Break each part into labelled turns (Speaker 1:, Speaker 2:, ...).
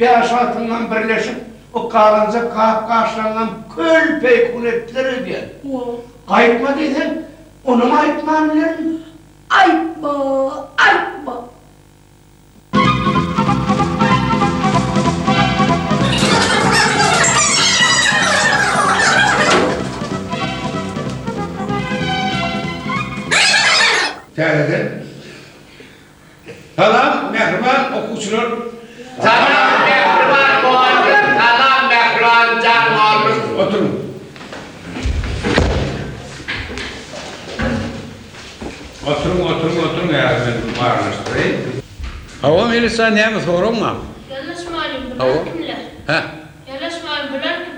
Speaker 1: Bäş-altyňam birleşip, o galanja gap-gaçlaryňam köl-peýkun etdiler öýdýän. Gaýtma diýseň, onam aýtman bilerin.
Speaker 2: Aýtma, aýtma!
Speaker 1: Täzeden Salam mähriban okuwçylar.
Speaker 3: Salam mähriban mugallym salam mähriban jan mugallym.
Speaker 1: Oturyň. Oturyň oturyň oturyň häzir men barlaşdyraýyn. Hawa Melisa näme soragyň barmy?
Speaker 4: Ýoldaş mugallym bular kimler?
Speaker 1: Hä?
Speaker 4: Ýoldaş mugallym bular kim?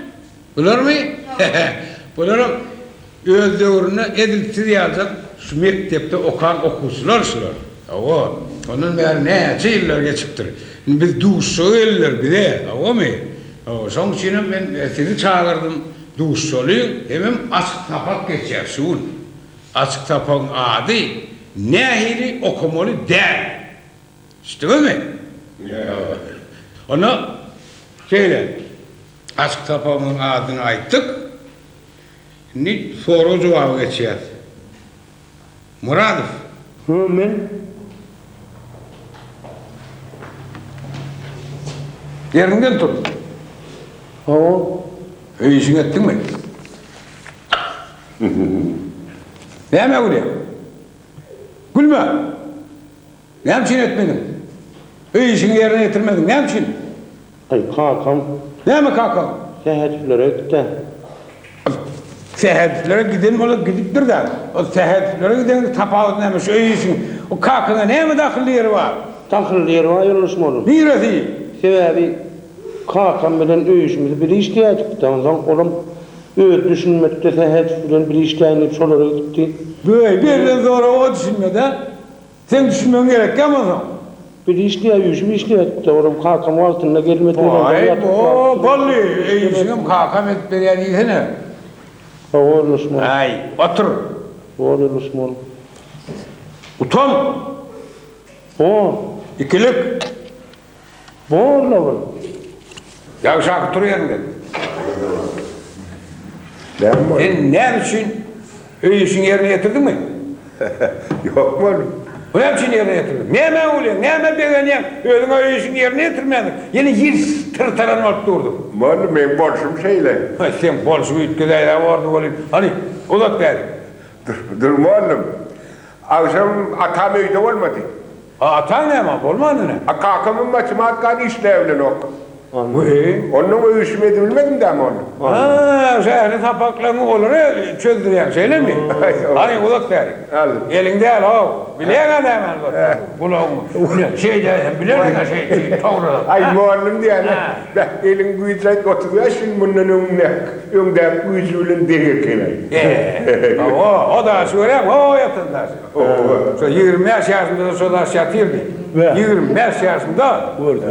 Speaker 1: Bularmy? Bularam öz döwründe edil siz ýaljak şu mekdepde okan okuwçylar şular. Hawa, ondan bäri näçe ýyllar geçipdir. Indi biz duşuşyga geldiler bize, hawamy? Hawa, şoň üçinem men sizi çagyrdym, duşuşalyň, hemem açyk sapak geçýär şu gün. Açyk sapagyň ady Nähili okamaly däl. Düşdüňizmi? Onda şeýle, açyk sapagymyzyň adyny aýtdyk. Indi sorag-jogaba geçýäs. Myradow.
Speaker 5: Hö, men.
Speaker 1: Ýeriňden tur.
Speaker 5: Hawa.
Speaker 1: Öý işiňi etdiňmi? Nämä gülýäň? Gülme! Näme üçin etmediň? Öý işiňi ýerine ýetirmediň, näme üçin?
Speaker 5: Aý, kakam.
Speaker 1: Näme kakaň?
Speaker 5: Sähediflere gitdä.
Speaker 1: Sähediflere giden bolar, gidipdir-dä. Ol sähediflere gideniň tapawudy näme, şu öý işiň, o kakaňa näme dahylly ýeri bar?
Speaker 5: Dahylly ýeri bar, ýoldaş mollum.
Speaker 1: Niresi?
Speaker 5: Sebäbi kakam bilen öý işimizi bir işleýärdik-dä, onsoň olam özi düşünmedi-de Sähedow bilen bir işläýin diýip şolara gitdi.
Speaker 1: Böý, berlen soraga o düşünmedi-ä. Seň düşünmegiň gerekýämi onsoň?
Speaker 5: Biz işleýär, üýşüp işleýärdik-de, olam kakam wagtynda gelmedi, olam
Speaker 1: Aý,
Speaker 5: ýatyp
Speaker 1: bo,
Speaker 5: galypdyr.
Speaker 1: boldy, öý işiňem kakam edip berýär diýsene.
Speaker 5: Hawa, ýoldaşym.
Speaker 1: Aý, otur.
Speaker 5: Bor, ýoldaşym.
Speaker 1: Utan!
Speaker 5: Bor.
Speaker 1: Ikilik.
Speaker 5: Bor-la bir.
Speaker 1: Ýagşaky tur ýeriňden.
Speaker 6: Näme boldy?
Speaker 1: Sen näme üçin öý işiňi ýerine ýetirdiňmi?
Speaker 6: Ýok boldum.
Speaker 1: Bu näme üçin ýerine ýetirmediň? Nämä gülýäň, nämä begenýäň? Özüň-ä öý işiňi ýerine ýetirmändiň. Ýene ýyl tyrtaran bolup durduň.
Speaker 6: Boldy, meň bolşum şeýle.
Speaker 1: Haý, seň bolşuň üýtgedäýdä bordy welin. Hany, uzat bäri.
Speaker 6: Dur, dur mollum. Agşam atam öýde bolmady.
Speaker 1: A ataň näme, bolmandy näme?
Speaker 6: A kakamam matematikany işläbilenok.
Speaker 1: Weý.
Speaker 6: Onnoň öý işimi edibilmedim-dä mollum.
Speaker 1: Ha, şu ähli sapaklaryňy olara çözdürýäň, şeýlemi? Hany, uzat bäri.
Speaker 6: Al.
Speaker 1: Eliň däl-ow. Bilýäň-ä nämäni uzatmaly. Gulagyň. Şeýdäýsem bilersiň-ä şeýdip towralap.
Speaker 6: Aý, mollum diýýän-ä. Beh, eliň güýji aýt, 35 ýyl mundan öňdäki, öňdäki güýji bilen deň eken-aý.
Speaker 1: E, hawa, o daşy görýäňmi, ho ýatan daşy. Şo 25 ýaşymda-da şo daş ýatyrdy. 25 ýaşymda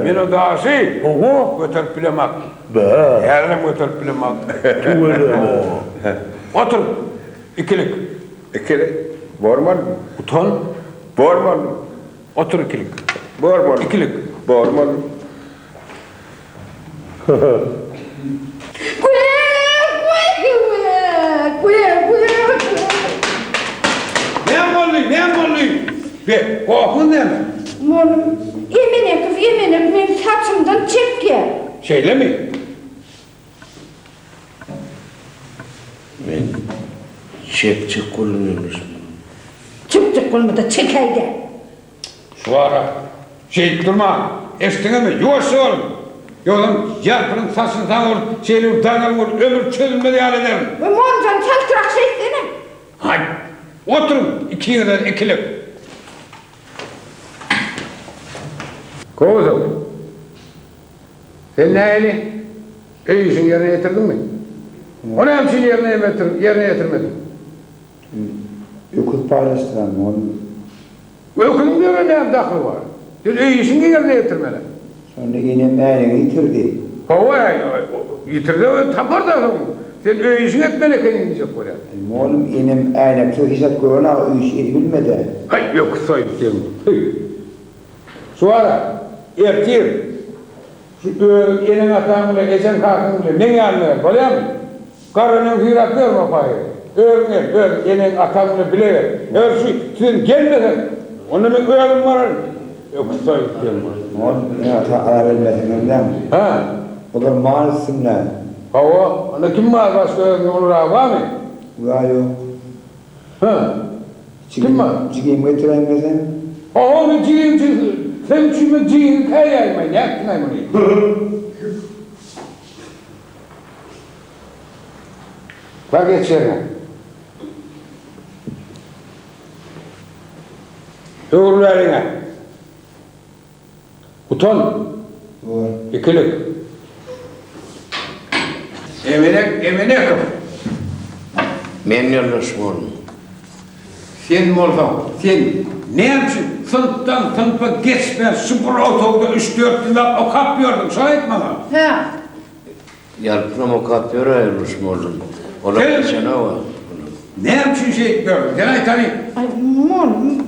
Speaker 1: men o daşy göterip bilemokdym. Häzirem göterip bilemokdym. Otur, ikilik.
Speaker 6: Ikilik. Bormaly.
Speaker 1: Utan.
Speaker 6: Bormaly.
Speaker 1: Otur ikilik.
Speaker 6: Bormaly.
Speaker 1: Ikilik.
Speaker 6: Bormaly.
Speaker 1: Näme boldy? Näme boldy? Be, gohuň näme?
Speaker 2: Mollum, Emenekow Emenek meň saçymdan çekýär.
Speaker 1: Şeýlemi?
Speaker 5: Men çekjek boldum ýoldaşym.
Speaker 2: Çekjek bolma-da çekäý-dä.
Speaker 1: Şu ara şeýdip durma, eşitdiňizmi, ýuwaşja boluň! Ýogsam ýalpynyň saçyny saňa urup, şeýle bir daňaryn bolup, ömür çözülmez ýaly ederin.
Speaker 2: We monjany çaltrak şeýtsene.
Speaker 1: Haý, oturyň, ikiňizem ikilik. Kowusow, sen nähili, öý işiňi ýerine ýetirdiňmi? O näme üçin ýerine ýetirmediň?
Speaker 7: Öküz paýlaşdyran ol.
Speaker 1: Öküziň bu ýere näme dahyly bar? Sen öý işiňi ýerine ýetirmeli.
Speaker 7: Şonda enem äýnegi ýitirdi.
Speaker 1: Hawa, ýitirse özi tapar-da soň. Sen öý işiňi etmeli ekeniň diýjek bolýan.
Speaker 7: Aý, mollum, enem äýneksiz hiç zat gören-ä öý işi edibilmedi.
Speaker 1: Haý, öküz soýup seň. Hüý. Şu ara, ertir. Şu özüň eneň-ataň bilen, ejeň-kakaň bilen meň ýanyma gel, bolýarmy? Garranyň süýräp ýörme paýy. Özüň gel, özüň eneň-ataň bilen bile gel. Eger şu sen gelmeseň, onda men özüm bararyn. Öküz soýup diýen bol.
Speaker 7: Oňa ene-ata alabilmeseňem näme?
Speaker 1: Hä?
Speaker 7: Olar mal üstünde.
Speaker 1: Hawa, onda kim bar başga özüňden uluragy barmy?
Speaker 7: Ula ýok.
Speaker 1: Hä? Kim bar?
Speaker 7: Jigimi getiräýmeseň?
Speaker 1: Hawa, men jigiň üçin, seň üçin men jigiňi käýäýmaý, nätdiňaý muny? Bar geç ýeriňe. Öwrül bäriňe. Utan. Ikilik. Emenek Emenekow.
Speaker 3: Men ýoldaş boldum.
Speaker 1: Sen bolsaň, sen näme üçin synpdan synpa geçmän şu bir otagda üç-dört ýyllap okap ýördüň, şony aýt maňa.
Speaker 2: Hä.
Speaker 3: Ýalpynam okap ýör-ä ýoldaş mollum. Olar geçenok-a.
Speaker 1: Näme üçin şeýdip ýördüň, sen aýt hany.
Speaker 2: Aý, mollum,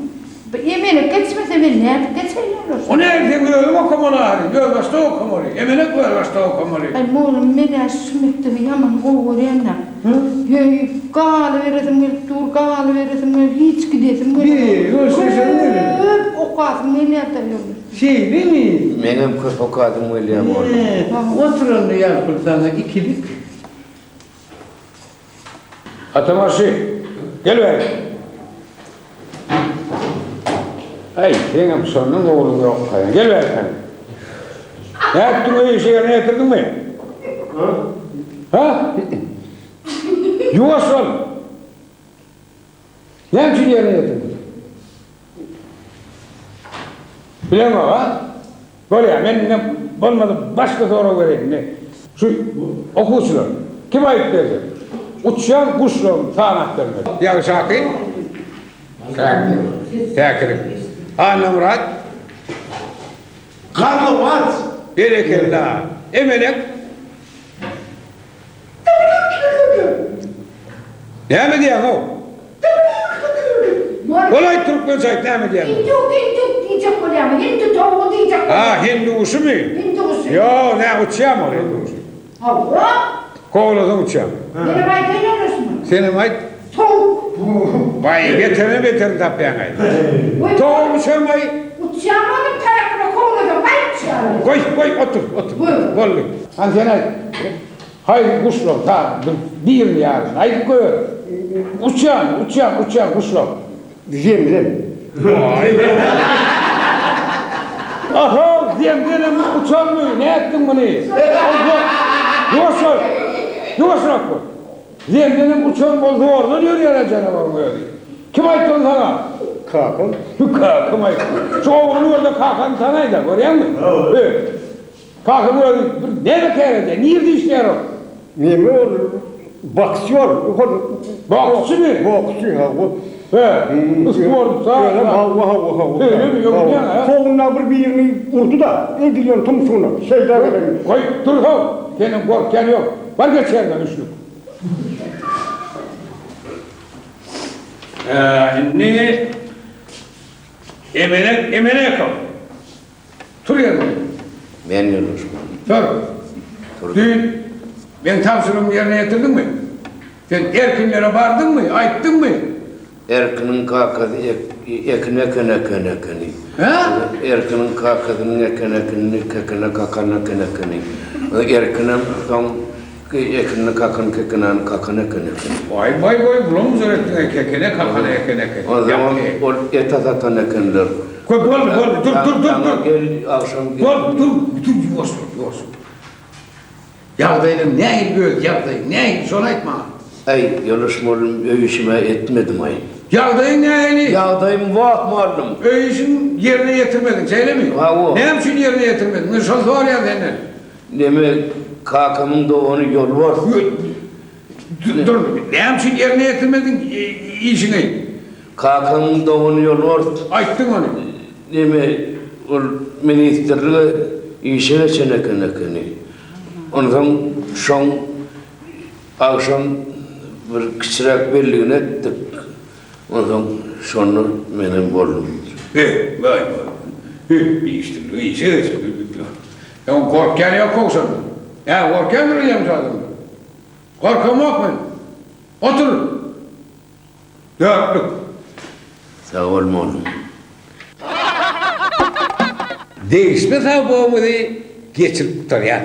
Speaker 2: bu emenek geçmese men nädip geçeýin ýoldaş?
Speaker 1: O näme, seň özüň okamaly ahyry, özbaşdak okamaly, emenek özbaşdak okamaly.
Speaker 2: Aý, mollum, men-ä şu mekdebi ýaman gowy görýän-dä. Heý, galyberesim gelip dur, galyberesim gelip, hiç gidesim gelenok. Köp okasym gelýär-dä ýoldaş.
Speaker 8: Şeýlemi?
Speaker 3: Meňem köp okasym gelýär mollum.
Speaker 8: Oturanda ýalpyl saňa ikilik.
Speaker 1: Atabaşy, gel bäri. Äý, seňem şondan ogluň ýok-a. Gel bäri sen. Nätdiň, öý işi ýerine ýetirdiňmi? Ha? Ýuwaş bol. Näme üçin ýerine ýetirmediň? Bileňok, a? Bolýar, men indi bolmasa başga sorag bereýin indi. Şu okuwçylar, kim aýdyp berjek? Uçýan guşlaryň sany aýdyp bermeli. Ýagşy aky? Käkilik. Käkilik. Annamyrat?
Speaker 6: Garlawaç.
Speaker 1: Berekella. Emelek? Näme diýýäň-ow? Ol aýt türkmençe aýt näme diýýäň?
Speaker 2: Hindi hindi diýjek bolýarmy? Hindi towugy diýjek bolýarmy?
Speaker 1: Ha, hindi guşumy?
Speaker 2: Hindi guşy.
Speaker 1: Ýok, nä uçýarmy ol hindi guşy?
Speaker 2: Hawa.
Speaker 1: Kowlasaň uçýar.
Speaker 2: Menem aýdaýyn onda şuny.
Speaker 1: Senem aýt.
Speaker 2: Towuk.
Speaker 1: Baý, beterini beterini tapýaň-aý. Towuk uçarmy-aý?
Speaker 2: Uçýarmy onuň tarapyna kowlasaň baý uçýar.
Speaker 1: Goý, goý, otur, otur. Boldy. Hany sen aýt. Haýsy guşlar ta bir birini ýaryny aýdyp goýber. Uçýan, uçýan, uçýan guşlar.
Speaker 6: Zemzen.
Speaker 1: Aha, zemzenem uçanmy? Nätdiň muny? Ýuwaş bol. Ýuwaşrak bol. Zemzenem uçan ol zordan ýörýär-ä janawaryň özi. Kim aýtdy ony saňa?
Speaker 6: Kakam.
Speaker 1: Kakam aýtdy. Şu ogluny gör-de kakany tanaý-da, görýäňmi? He. Kakaň özi bir näme kär edýär? Nirde işleýär ol?
Speaker 6: Neme ol boksýor. Ol
Speaker 1: Boksçymy?
Speaker 6: Boksçy, hawa.
Speaker 1: He, sportda.
Speaker 6: Özem hawa, hawa, hawa.
Speaker 1: Öýlemi, öwünýäň, hä?
Speaker 6: Soňunda bir birini urdy-da, edilýän tumşugyna, şeýdä gelen.
Speaker 1: Goý, dur how, senden gorkýan ýok. Bar geç ýeriňe, üşlük. Indi Emenek Emenekow. Tur ýeriňden.
Speaker 3: Men ýoldaşman.
Speaker 1: Tur. Düýn meň tabşyrygymy ýerine ýetirdiňmi? Sen Erkinlere bardyňmy, aýtdyňmy?
Speaker 3: Erkiniň kakasy ekin eken eken ekeni.
Speaker 1: Hä?
Speaker 3: Erkiniň kakasynyň eken ekinini kekene kakan eken ekeni. Erkinem soň ekinini kakan kekenäni kakan eken ekeni.
Speaker 1: Waý, waý, waý, bulam zor etdiň-aý, kekene kakan eken ekeni.
Speaker 3: Onsoňam ol et-a satan ekenler.
Speaker 1: Köp boldy, boldy, dur, dur, dur, dur.
Speaker 3: Gel, agşam gel.
Speaker 1: Boldy, dur, dur, ýuwaş bol, ýuwaş bol. Ýagdaýlaň nähili öz ýagdaýyň nähili, şony aýt maňa.
Speaker 3: Äý, ýoldaş mollum, öý işim-ä etmedim-aý.
Speaker 1: Ýagdaýyň nähili?
Speaker 3: Ýagdaýym wah, mollum.
Speaker 1: Öý işiň ýerine ýetirmediň, şeýlemi?
Speaker 3: Hawa.
Speaker 1: Näme üçin ýerine ýetirmediň? Men şony soraýan senden.
Speaker 3: Neme, kakamyň dogany Ýolbars.
Speaker 1: Dur, näme üçin ýerine ýetirmediň işiňi?
Speaker 3: Kakamyň dogany Ýolbars.
Speaker 1: Aýtdyň ony.
Speaker 3: Neme, ol ministrlige işe geçen eken ekeni. Onsoň şoň agşam bir kiçiräk belligini etdik. Onsoň şonda menem boldum.
Speaker 1: He, waý, waý. He, ministrlige işe geçen. Öň gorkýan ýok kowşandan. Ä, gorkýandyr öýdýäňmi şu adamdan? Gorkamok men. Otur! Dörtlük.
Speaker 3: Sag bol mollum.
Speaker 1: Degişme sabagymyzy geçirip gutarýas.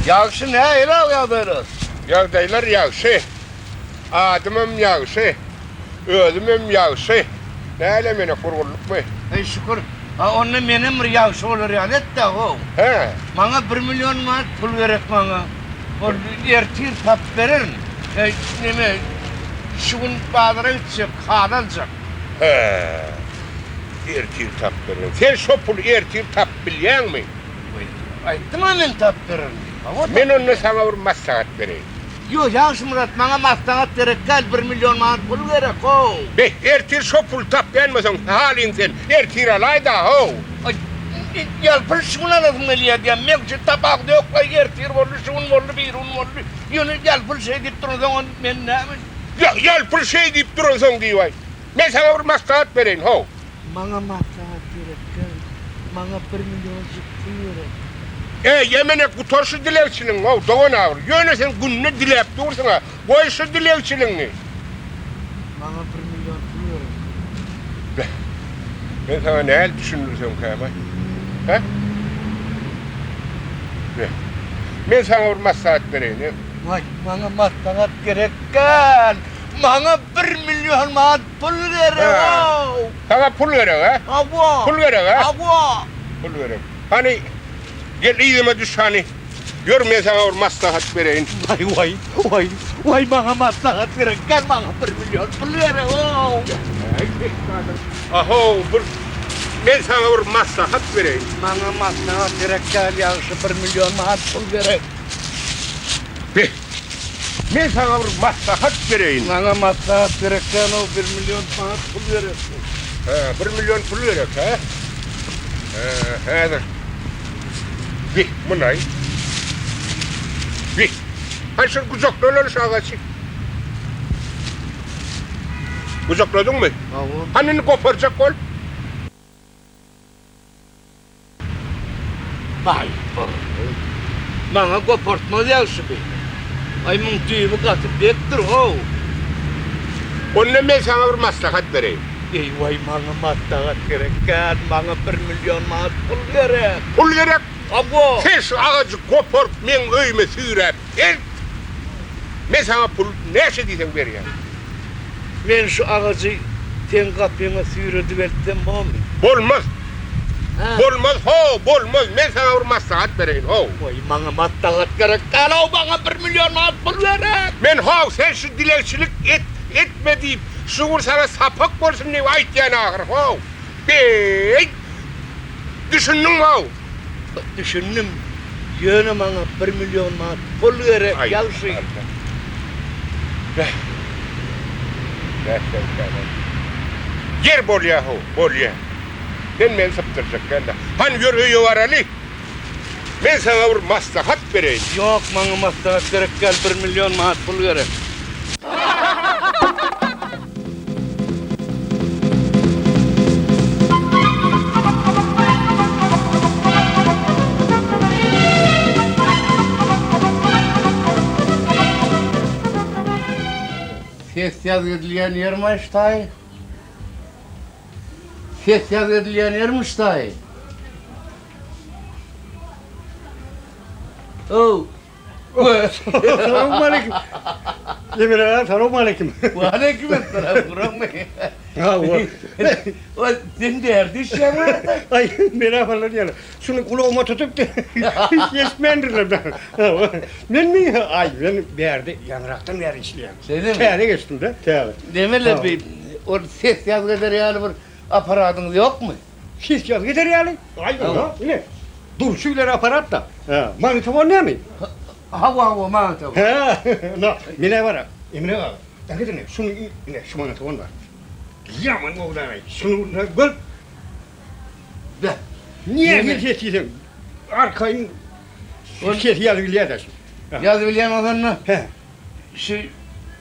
Speaker 3: Ýagşy nähili ýagdaýlar?
Speaker 6: Ýagdaýlar ýagşy. Adymam ýagşy. Özümem ýagşy. Näle mene gurgunlykmy?
Speaker 3: Eý şükür. A onda menem bir ýagşy bolar ýaly et-dä how.
Speaker 6: Hä.
Speaker 3: Maňa bir million manat pul gerek maňa. Ol ertir tapyp bererin. Eý neme şu gün bazara gitjek, haly aljak.
Speaker 6: Hä. Ertir tapyp bererin. Sen şo puly ertir tapyp bilýäňmi?
Speaker 3: Weý, aýtdym-a men tapyp bererin diýip. Hawa,
Speaker 6: Men onda saňa bir maslahat bereýin.
Speaker 3: Ýok, Ýagşymyrat, maňa maslahat gerek däl, bir million manat pul gerek, how!
Speaker 6: Be, ertir şo puly tapýan bolsaň, halyň sen, ertir alaý-da, how!
Speaker 3: Aý, ýalpyl şu gün alasym gelýär diýýän, meň üçin tapawudy ýok-laý, ertir boldy, şu gün boldy, birigün boldy, ýöne ýalpyl şeý diýip duransoň, men näme.
Speaker 6: Ýa, ýalpyl şeý diýip duransoň diýip-aý. Men saňa bir maslahat bereýin, how!
Speaker 3: Maňa maslahat gerek däl. Maňa bir millionjyk pul gerek.
Speaker 6: Eý, ýemenek, gutar şu dilegçiligiňi-ow, dogan agyr. Ýöne sen günde diläp dursuň-a. Goý şu dilegçiligiňi.
Speaker 3: Maňa bir million pul gerek.
Speaker 6: Beh, men saňa nähili düşündirsemkäm-aý? Hä? Beh, men saňa bir maslahat bereýin.
Speaker 3: Waý, maňa maslahat gerek däl. Maňa bir million manat pul gerek-ow!
Speaker 6: Saňa pul gerek, hä?
Speaker 3: Hawa.
Speaker 6: Pul gerek, hä?
Speaker 3: Hawa.
Speaker 6: Pul gerek. Hany, gel yzyma düş hany. Ýör, men saňa bir maslahat bereýin.
Speaker 3: Waý, waý, waý, waý, maňa maslahat gerek däl, maňa bir million pul gerek-ow!
Speaker 6: Ahow, bir, men saňa bir maslahat bereýin.
Speaker 3: Maňa maslahat gerek däl, ýagşy bir million manat pul gerek.
Speaker 6: Beh, men saňa bir maslahat bereýin.
Speaker 3: Maňa maslahat gerek däl-ow, bir million manat pul gerek.
Speaker 6: Hä, bir million pul gerek, hä? Hä, häzir. Beh, munaý. Beh, hany şuny gujaklanaly şu agajy. Gujakladyňmy?
Speaker 3: Hawa.
Speaker 6: Hany indi goparjak bol.
Speaker 3: Baý, Maňa gopartmaz ýagşy bi. Aý, muň düýbi gaty bekdir, how.
Speaker 6: Onda men saňa bir maslahat bereýin.
Speaker 3: Eý, waý, maňa maslahat gerek däl, maňa bir million manat pul gerek.
Speaker 6: Pul gerek?
Speaker 3: Hawa.
Speaker 6: Sen şu agajy goparyp, meň öýüme süýräp elt. Men saňa pul näçe diýseň berýän.
Speaker 3: Men şu agajy seň gapyňa süýredip eltsem bormy?
Speaker 6: Bolmaz. Bolmaz, how, bolmaz. Men saňa bir maslahat bereýin, how.
Speaker 3: Goý, maňa maslahat gerek däl-ow, maňa bir million manat pul gerek.
Speaker 6: Men, how, sen şu dilegçilik et, etme diýip, şu gün saňa sapak bolsun diýip aýtýan ahyry, how. Beý! Düşündiňmi, how?
Speaker 3: Düşündim. Ýöne maňa bir million manat pul gerek, ýagşy.
Speaker 6: Ýer bolýa how, bolýa. Sen meni sypdyrjak däl-de. Hany ýör öýe baraly. Men saňa bir maslahat bereýin.
Speaker 3: Ýok, maňa maslahat gerek däl, bir million manat pul gerek. Ses ýazgy edilýän ýermi şu taýy? Ses ýazgy edilýän ýermi şu taýy? Ow!
Speaker 5: Salowmaleýkim. Emir aga, salowmaleýkim.
Speaker 3: Waleýkim esselam, guragmy?
Speaker 5: Hawa.
Speaker 3: Oý, sen bärde işleýäňmi?
Speaker 5: Aý, men-ä falan ýaly. Şuny gulagyma tutup, eşitmändirler. Hawa. Menmi? Aý, men bärde ýaňyrakdan bäri işleýän.
Speaker 3: Şeýlemi?
Speaker 5: Täze geçdim-de, täze.
Speaker 3: Demeli bi, ol ses ýazgy eder ýaly bir apparatyňyz ýokmy?
Speaker 5: Ses ýazgy eder ýaly? Aý, ine. Durşy bilen apparat-da. Hä, magnitofon näme?
Speaker 3: Hawa, hawa, magnitofon.
Speaker 5: Hä, ynha, men-ä bar-a, Emre aga, äkit ine, şuny, ine, şu magnitofon bar. Ýaman gowy zat-aý, şuny gör.
Speaker 6: Nähili ses diýseň, arkaýyn sesi ýazyp bilýär-dä şu.
Speaker 3: Ýazyp bilýän bolsanda,
Speaker 6: Hä.
Speaker 3: şu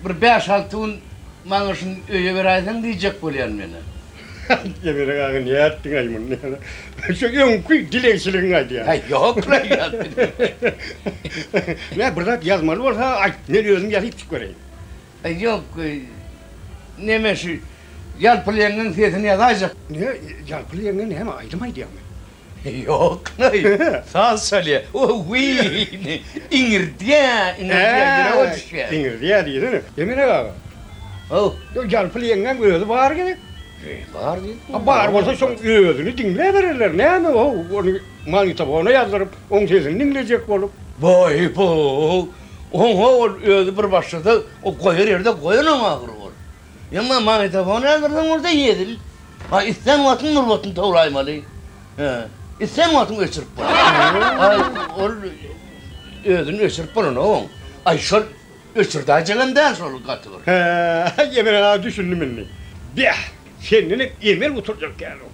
Speaker 3: bir bäş-alty gün maňa şuny öýe beräýseň diýjek bolýan men-ä.
Speaker 6: Emelek aga nätdiň-aý muny? Şu öňki dilegçiligiňi aýdýaň.
Speaker 3: Häý, ýok-la, ýa.
Speaker 6: Nä, bir zat ýazmaly bolsa aýt, men özüm ýazyp çykyp bereýin.
Speaker 3: Äý, ýok, neme şu Ýalpyl ýeňňeň sesini ýazaýjak.
Speaker 6: Nä, Ýalpyl ýeňňe näme, aýdym aýdýarmy?
Speaker 3: Ýok-laý, saz çalýar. O-wiý, iňirdýä, iňirdýä, ýürege düşýär.
Speaker 6: Iňirdýä diýsene. Emelek aga.
Speaker 3: Haw.
Speaker 6: Ýalpyl ýeňňeň özi bar gerek.
Speaker 3: Bar diýdim.
Speaker 6: Bar bolsa şoň özüni diňläbererler. Näme o, ony magnitofona ýazdyryp, oň sesini diňlejek bolup.
Speaker 3: Baý-bo, oňa ol özi bir başlasa, o goýar ýerde goýanok ahyry ol. Emma magnitofona ýazdyrsaň bolsa hezil. Ha islän wagtyň nurbatyny towlaýmaly. Hä, islän wagtyň öçürip bolýar. Aý, ol özüni öçürip bolanok oň. Aý, şol öçürdäýjegem däl şol gaty bir.
Speaker 6: Hä, Emel aga düşündim indi. Beh, sendenem emel gutuljak däl-ow.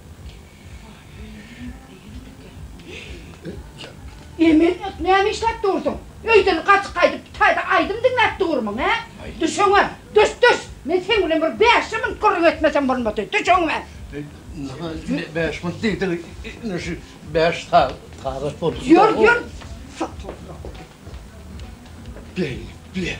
Speaker 2: Emel, näme işläp dursuň? Öýden gaçyp gaýdyp bu taýda aýdym diňläp durmyň, hä? Düş öňe! Düş, düş! Men seň bilen bir bäşje minut gürrüň etmesem bolmady. Düş öňüme!
Speaker 3: Bäş minut diýdigi, ine şu bäş sagat boldy.
Speaker 2: Ýör, ýör!
Speaker 6: Beýle, be.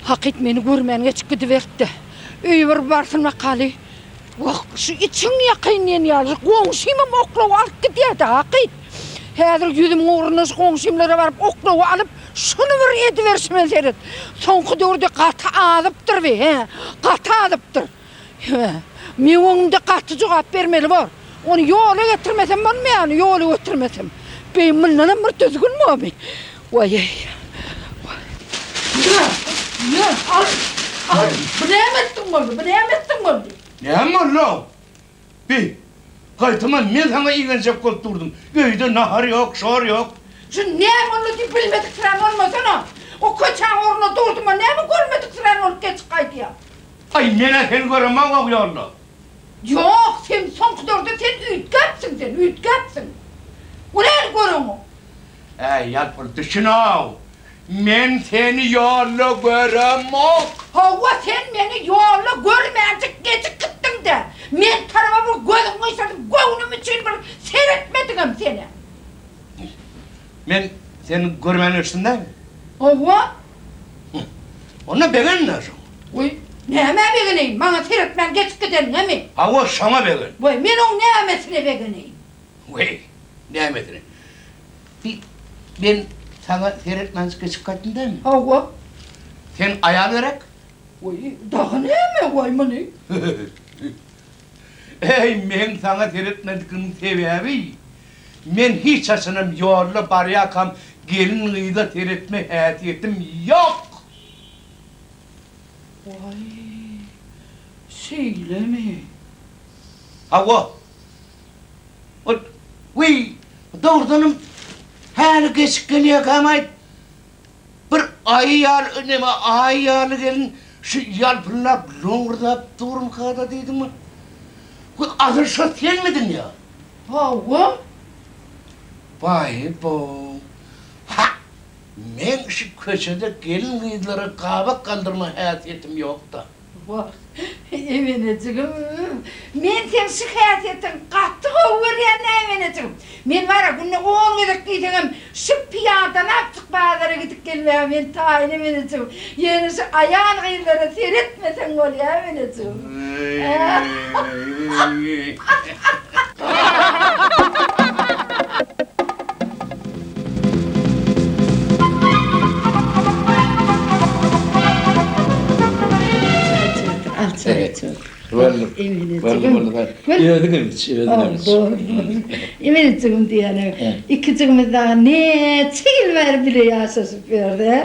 Speaker 2: Hakyt meni görmän geçip gidiberipdi. Öýe bir barsyn bakaly. Wah, şu içiň ýakaýyn diýen ýaly, şu goňşymam oklawy alyp gidýär-dä, hakyt. Häzir ýüzümiň ugruna şu goňşymlara baryp oklawy alyp, şuny bir ediberişime seret. Soňky döwürde gaty azypdyr bi, hä, gaty azypdyr. Hä, meň öňümde gaty jogap bermeli bor. Ony ýola getirmesem bolmaýar, ony ýola getirmesem. Beý, mundanam bir düzgün bormy? Waý-eý. Ýör, ýör, al, al. Bu näme etdiň boldy, bu näme etdiň boldy?
Speaker 3: Näme boldy-ow? Beý, gaýtama men saňa igenjek bolup durdum. Öýde nahar ýok, şor ýok.
Speaker 2: Şu näme boldy diýip bilmediksirän bolmasana. O köçäň ugrunda durdum-a, näme görmediksirän bolup geçip gaýdýaň?
Speaker 3: Aý, men-ä seni göremok-ow ýolda.
Speaker 2: Ýok, sen soňky döwürde sen üýtgäpsiň sen, üýtgäpsiň. O nähili göreňok?
Speaker 3: Äý, ýalpyl, düşün-ow! Men seni ýolda göremok!
Speaker 2: Hawa, sen meni ýolda görmänjik geçip gitdiň-dä. Men taraba bir gözüňi gyşardyp, göwnüm üçin bir seretmediňem sen-ä.
Speaker 3: Men seni görmän geçdim dämi?
Speaker 2: Hawa.
Speaker 3: Onda begen-dä şoňa.
Speaker 2: Goý, nämä begeneýin, maňa seretmän geçip gideniňemi?
Speaker 3: Hawa, şoňa begen.
Speaker 2: Goý, men oň nämesine begeneýin?
Speaker 3: Weý, nämesine? Bi, men saňa seretmänjik geçip gaýtdym dämi?
Speaker 2: Hawa.
Speaker 3: Sen aýal gerek?
Speaker 2: Goý, dagy näme, goý muny?
Speaker 3: Eý, meň saňa seretmezligimiň sebäbi, men hiç haçanam ýolda barýarkam gelin-gyza seretme häsiýetim ýok!
Speaker 2: Waý, şeýlemi?
Speaker 3: Hawa. Ol, Wiý, dogrudanam, häli geçip gelýärkäm-aýt, bir aýy ýaly, neme, aý ýaly gelin şu ýalpyldap, loňňurdap durmyka-da diýdim. Wiý, asyl şo senmidiň ýa?
Speaker 2: Hawa.
Speaker 3: Baý-bow! Ha! Meň şu köçede gelin-gyzlara gabak galdyrma häsiýetim ýok-da.
Speaker 2: Wah, Emenejigim, men seň şu häsiýetiňi gaty gowy görýän-ä, Emenejigim. Men bar-a, günde on gezek diýseňem, şu pyýadalapjyk bazara gidip gelmäge men taýyn, Emenejigim. Ýöne şu aýal-gyzlara seretmeseň bolýa, Emenejigim.
Speaker 3: Boldy. Boldy, boldy. Özüňem iç, özüňem iç.
Speaker 8: Emenejigim diýýän-ä. Ikijigimiz dagy näçe ýyl bäri bile ýaşaşyp ýördi-ä.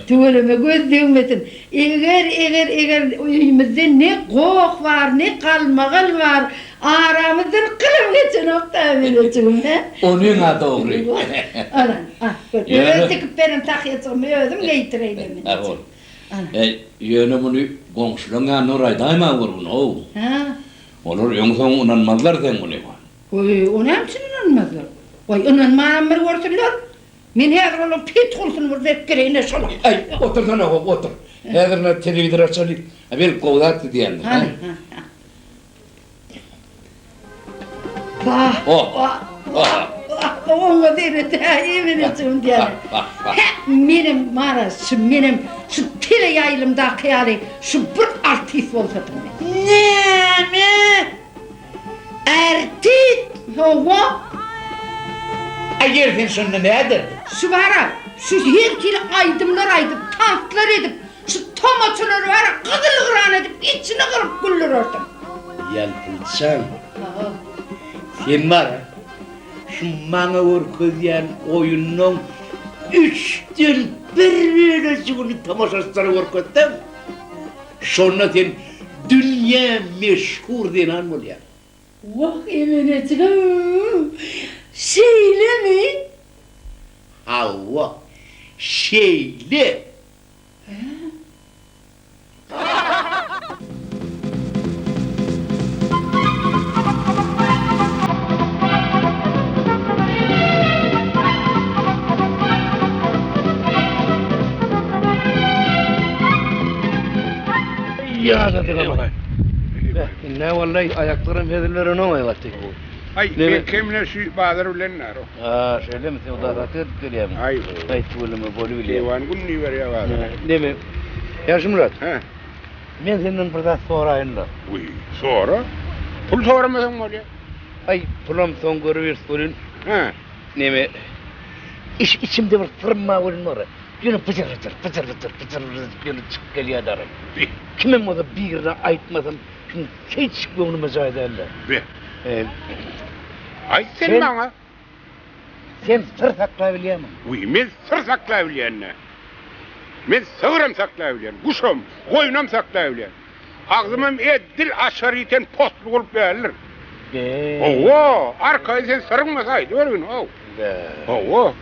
Speaker 8: Tüweleme, göz degmesin. Eger, eger, eger öýümizde ne goh bar, ne galmagal bar, aramyzdan gylam geçenok-da Emenejigim, hä?
Speaker 3: Onyň-a dogry.
Speaker 8: Ana, ah, gör. Öz tikip beren tahýajygymy özüm geýdireýin Emenejigim. Ana.
Speaker 3: Äý, ýöne muny goňşulaň ýanyna bir aýdaýma görgün-ow.
Speaker 8: Hä?
Speaker 3: Olar öň-soň ynanmazlar seň muny.
Speaker 8: Goý, o näme üçin ynanmazlar? Goý, ynanmanam bir görsünler. Men häzir olaň petgulsyny bir berip bereýin-le şola.
Speaker 3: Äý, otursana-how, otur. Häzir ine telewizor açaly. Belki gowy zat diýendir.
Speaker 8: Hany, hany. Wah, wah, wah, wah, oňa seret-ä, emenejigim diýýän. Hä, menem bar-a, şu menem şu teleýaýlymdaky ýaly şu bir artist bolsadym men. Näme? Artist? Hawa.
Speaker 3: A ýeri sen şonda näderdiň?
Speaker 8: Şu bar-a, şu her hili aýdymlar aýdyp, tanslar edip, Şu tomaçalary bar-a gyzyl-gyran edip içini gyryp güldürerdim.
Speaker 3: Ýalpylçan, sen bar-a, şu maňa görkezýän oýunlaň üçden bir bölejigini tomaşaçylara görkezseň, şonda sen dünýä meşhur zenan bolýaň.
Speaker 8: Wah, emenejigim, şeýlemi?
Speaker 3: Hawa, şeýle. Indi wallahi aýaklarym hezil berenok gaty.
Speaker 6: Aý, men kemine şu bazar bilen naro.
Speaker 3: Ha, şeýlemi söwda satyk edip gelýärmiň?
Speaker 6: Aý.
Speaker 3: Aý, tüweleme bolubilýär.
Speaker 6: Keýwan gün diýiberýär bazara.
Speaker 3: Neme? Ýagşymyrat.
Speaker 6: Hä.
Speaker 3: Men senden bir zat soraýyn-la.
Speaker 6: Wiý, sora. Pul soramasaň bolýar.
Speaker 3: Aý, pulam soň görübiris welin.
Speaker 6: Hä.
Speaker 3: Neme, iş içimde bir syrym bar welin bar-a, ýöne byjyr-byjyr, byjyr-byjyr, byjyr-byjyr edip ýöne çykyp gelýär-dä.
Speaker 6: Bi.
Speaker 3: Kimem bolsa birine aýtmasam, şuny hiç göwnüme jaý däl-de.
Speaker 6: Be. Aýt sen maňa.
Speaker 3: Sen syr saklabilýärmiň?
Speaker 6: Wiý, men syr saklabilýän-dä. Men sygram saklabilýän, guşam, goýnam saklabilýän. Agzymam edil açar ýiten posly bolup däldir.
Speaker 3: Be.
Speaker 6: Hawa, arkaýyn sen syryň bolsa aýdybergin, how.
Speaker 3: Be.
Speaker 6: Hawa.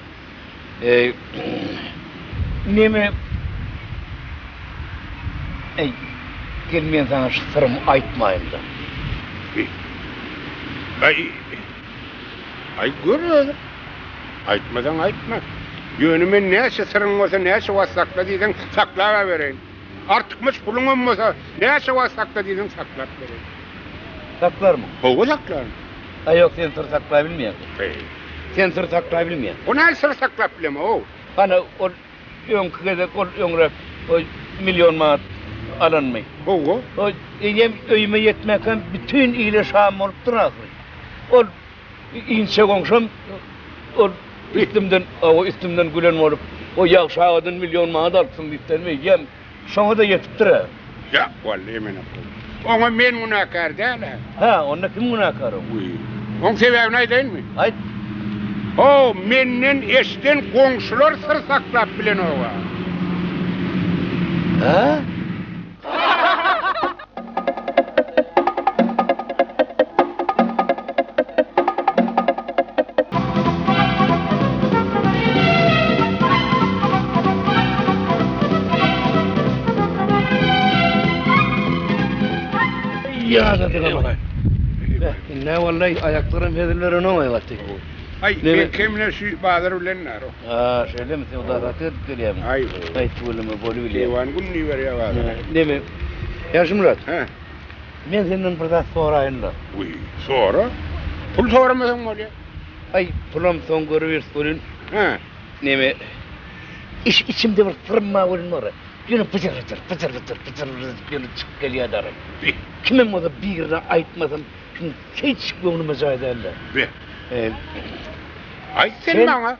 Speaker 3: Eý, neme? Eý, gel men saňa şu syrymy aýtmaýyn-da.
Speaker 6: Bi. Aý, aý gör özüň. Aýtmasaň aýtma. Ýöne men näçe syryň bolsa, näçe wagt sakla diýseň, saklab-a bereýin. Artykmaç puluňam bolsa, näçe wagt sakla diýseň, saklap bereýin.
Speaker 3: Saklarmyň?
Speaker 6: Hawa, saklaryn.
Speaker 3: Aý, ýok, sen syr saklabilmeýäň.
Speaker 6: Eý.
Speaker 3: Sen syr saklabilmeýäň.
Speaker 6: O näl syr saklap bilemok-ow?
Speaker 3: Hany, ol öňki gezek ol öňräk o million manat alanmy?
Speaker 6: Hawa.
Speaker 3: O eýýäm öýüme ýetmäkäm bütin ile şam bolupdyr ahyry. Ol inçe goňşam ol üstümden, hawa, üstümden gülen bolup, o Ýagşy agadan million manat alypsyň diýipdir. Eýýäm Şoňa-da ýetipdir-ä.
Speaker 6: Ýok, wally, emenok. Oňa men günäkär däl-ä.
Speaker 3: Hä, onda kim günäkär oňa?
Speaker 6: Wiý. Oň sebäbini aýdaýynmy?
Speaker 3: Aýt.
Speaker 6: How, menden eşiden goňşular syr saklap bilenog-a.
Speaker 3: Hä? Indi wallahi aýaklarym hezil berenok gaty.
Speaker 6: Aý, men kemine şu bazar bilen naro.
Speaker 3: Ha, şeýlemi söwda satyk edip gelýärmiň?
Speaker 6: Aý,
Speaker 3: Aý, tüweleme bolubilýär.
Speaker 6: Keýwan gün diýiberýär bazara.
Speaker 3: Neme? Ýagşymyrat.
Speaker 6: Hä.
Speaker 3: Men senden bir zat soraýyn-la.
Speaker 6: Wiý, sora. Pul soramasaň bolýar.
Speaker 3: Aý, pulam soň görübiris welin.
Speaker 6: Hä.
Speaker 3: Neme, iş içimde bir syrym bar welin bar-a, ýöne byjyr-byjyr, byjyr-byjyr, byjyr-byjyr edip ýöne çykyp gelýär-dä.
Speaker 6: Bi.
Speaker 3: Kimem bolsa birine aýtmasam, şuny hiç göwnüme jaý däl-de.
Speaker 6: Bi.
Speaker 3: Eý.
Speaker 6: Aýt sen maňa.